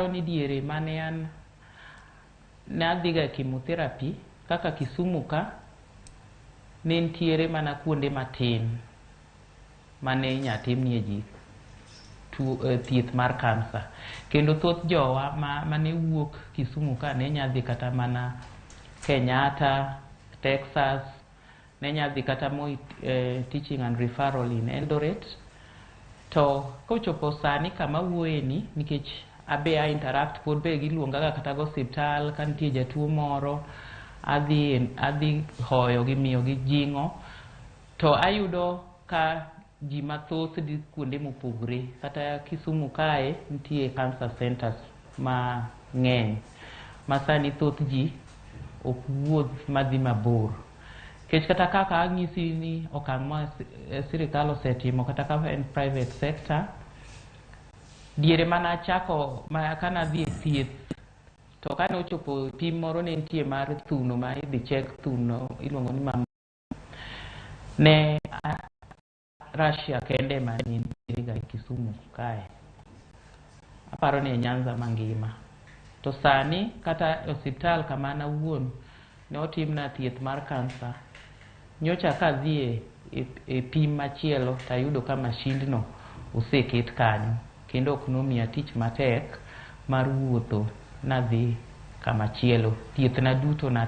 Aparo ni diere mane an ne adhiga e chemotherapy kaka Kisumu ka ne nitiere mana kuonde matin mane inya timnie ji thieth mar kansa. Kendo thoth jowa mane wuok Kisumu ka ne nya dhi kata mana Kenyatta, Texas, ne nya dhi kata Moi Teaching and Referral in Eldoret. To kochopo sani kama awuoye ni, nikech abe a interact pod be giluonga ga kata go osiptal ka nitie jatuo moro, adhi hoyo gi miyo gi jing'o, to ayudo ka ji mathoth dhi kuonde mopogore. Kata Kisumu kae nitie cancer centers mang'eny ma sani thoth ji ok wuoth madhi mabor. Nikech kata kaka anyisi ni okang' ma sirikal osetimo kata ka en private sector, diere mana achako ma kana adhi e thieth to kane ochopo pim moro ne nitie mar thuno ma idhi check thuno iluongo ni mam ne Russia kende ema ne nitiere ga e Kisumu kae. Aparo ni e Nyanza mangima. To sani kata e osiptal kama an awuon ne otimna thieth mar kansa, nyocha kadhi e pim machielo tayudo ka mashindno oseket kanyo kendo ok nomiya tich matek mar wuotho nadhi kamachielo. Thieth na duto natimo.